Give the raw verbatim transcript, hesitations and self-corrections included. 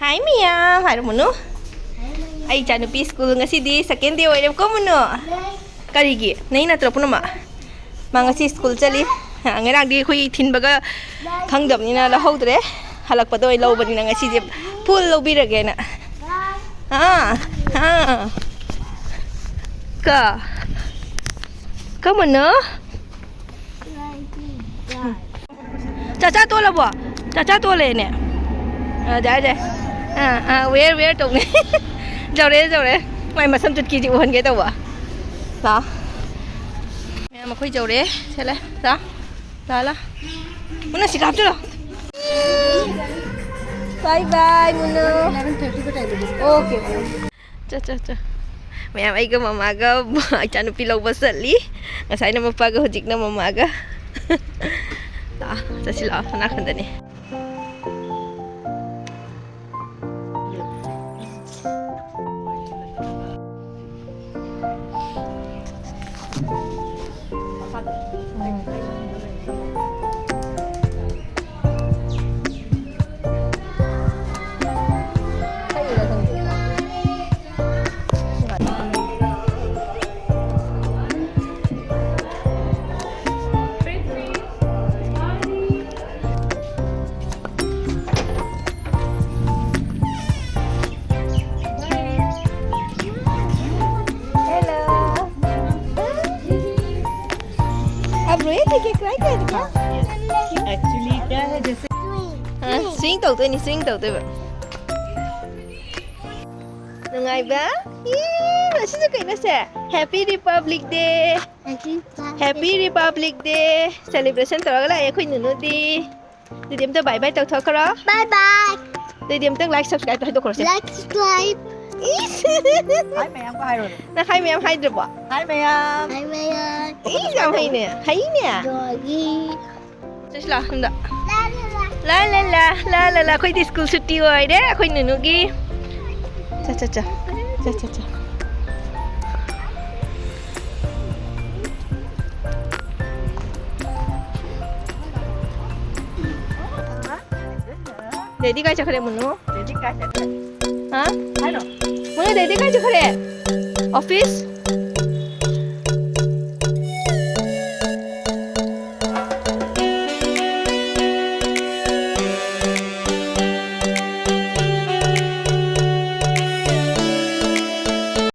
ꯍꯥꯏ ꯃꯤꯌꯥ, ꯍꯥꯏꯔꯣ ꯃꯨꯅꯨ꯫ ꯑꯩ ꯏꯆꯥꯅꯨꯄꯤ ꯁ꯭ꯀꯨꯜ ꯉꯁꯤꯗꯤ ꯁꯦꯀꯦꯟ ꯗꯦ ꯑꯣꯏꯔꯦꯕꯀꯣ ꯃꯨꯅꯨ꯫ ꯀꯔꯤꯒꯤ? ꯅꯩ ꯅꯠꯇ꯭ꯔꯣ ꯄꯨꯝꯅꯃꯛ? ꯃꯥ ꯉꯁꯤ ꯁ꯭ꯀꯨꯜ ꯆꯠꯂꯤ꯫ ꯉꯔꯥꯡꯗꯤ ꯑꯩꯈꯣꯏ ꯊꯤꯟꯕꯒ ꯈꯪꯗꯕꯅꯤꯅ ꯂꯧꯍꯧꯗ꯭ꯔꯦ꯫ ꯍꯜꯂꯛꯄꯗ ꯑꯣꯏꯅ ꯂꯧꯕꯅꯤꯅ ꯉꯁꯤꯁꯦ ꯐꯨꯜ ꯂꯧꯕꯤꯔꯒꯦꯅ꯫ ꯑꯥ, ꯑꯥ꯫ ꯀ, ꯀꯃꯅ? ꯆꯥꯆꯥ ꯇꯣꯜꯂꯕꯣ? ꯆꯥꯆꯥ ꯇꯣꯜꯂꯦꯅꯦ꯫ ꯑ, ꯌꯥꯔꯦ, ꯌꯥꯔꯦ꯫ ꯑꯥ, ꯑꯥ, ꯋꯦꯔ, ꯋꯦꯔ ꯇꯧꯅꯦ꯫ ꯌꯧꯔꯦ, ꯌꯧꯔꯦ꯫ ꯃꯥꯏ ꯃꯁꯝ ꯆꯨꯠꯀꯤꯁꯤ ꯎꯍꯟꯒꯦ ꯇꯧꯕ꯫ ꯂꯥꯛꯑꯣ꯫ ꯃꯌꯥꯝ ꯑꯩꯈꯣꯏ ꯌꯧꯔꯦ꯫ ꯁꯦ ꯂꯥ, ꯂꯥ꯫ ꯂꯥ, ꯂꯥ꯫ ꯃꯨꯟꯅ ꯁꯤꯗ ꯍꯥꯞꯆꯤꯜꯂꯣ꯫ Bye bye, ꯃꯨꯟꯅ꯫ Okay, okay꯫ ꯆꯠ, ꯆꯠ, ꯆꯠ꯫ ꯃꯌꯥꯝ ꯑꯩꯒ ꯃꯃꯥꯒ ꯏꯆꯥꯅꯨꯄꯤ ꯂꯧꯕ ꯆꯠꯂꯤ꯫ ꯉꯁꯥꯏꯅ ꯃꯄꯥꯒ ꯍꯧꯖꯤꯛꯅ ꯃꯃꯥꯒ꯫ ꯂꯥꯛꯑꯣ, ꯆꯠꯁꯤ ꯂꯥꯛꯑꯣ, ꯁꯣꯝ ꯅꯥꯀꯟꯗꯅꯤ꯫ Hello. अब रोए थे क्या, क्राई कर दिया? एक्चुअली क्या है, जैसे हाँ, स्विंग तो होते नहीं, स्विंग तो होते। ꯅꯨꯡꯉꯥꯏꯕ? ꯏ, ꯃꯁꯤꯁꯨ ꯀꯩꯅꯣꯁꯦ? Happy Republic Day! Happy Republic Day! Celebration ꯇꯧꯔꯒ ꯂꯥꯛꯑꯦ ꯑꯩꯈꯣꯏ ꯅꯨꯅꯨꯗꯤ꯫ ꯑꯗꯨꯗꯤ ꯑꯝꯇ bye bye ꯇꯧꯊꯣꯛꯈ꯭ꯔꯣ꯫ Bye bye. ꯑꯗꯨꯗꯤ ꯑꯝꯇꯪ like, subscribe ꯍꯥꯏꯗꯣꯛꯈ꯭ꯔꯣꯁꯦ꯫ Like, subscribe. ꯏꯁ! ꯍꯥꯏ ꯃꯌꯥꯝꯒ ꯍꯥꯏꯔꯣꯅꯦ꯫ ꯅꯪ ꯍꯥꯏ ꯃꯌꯥꯝ ꯍꯥꯏꯗ꯭ꯔꯕꯣ? ꯍꯥꯏ ꯃꯌꯥꯝ꯫ ꯍꯥꯏ ꯃꯌꯥꯝ꯫ ꯏꯁ, ꯌꯥꯝ ꯍꯩꯅꯦ꯫ ꯍꯩꯅꯦ꯫ ꯗꯣꯒꯤ꯫ ꯆꯠꯁꯤ ꯂꯥꯛꯑꯣ, ꯁꯣꯝꯗ꯫ ꯂꯥ, ꯂꯥ, ꯂꯥ꯫ ꯂꯥ, ꯂꯥ, ꯂꯥ, ꯂꯥ, ꯂꯥ, ꯂꯥ꯫ ꯑꯩꯈꯣꯏꯗꯤ ꯁ꯭ꯀꯨꯜ ꯁꯨꯇꯤ ꯑꯣꯏꯔꯦ, ꯑꯩꯈꯣꯏ ꯅꯨꯅꯨꯒꯤ꯫ ꯆꯠ, ꯆꯠ, ꯆꯠ꯫ ꯆꯠ, ꯆꯠ, ꯆꯠ꯫ ꯗꯦꯗꯤ ꯀꯥꯏ ꯆꯠꯈ꯭ꯔꯦ ꯃꯨꯅꯨ? ꯗꯦꯗꯤ ꯀꯥꯏ ꯆꯠꯈ꯭ꯔꯦ? ꯍꯥ? ꯍꯥꯏꯔꯣ꯫ ꯃꯨꯅꯨ, ꯗꯦꯗꯤ ꯀꯥꯏ ꯆꯠꯈ꯭ꯔꯦ? ꯑꯣꯐꯤꯁ?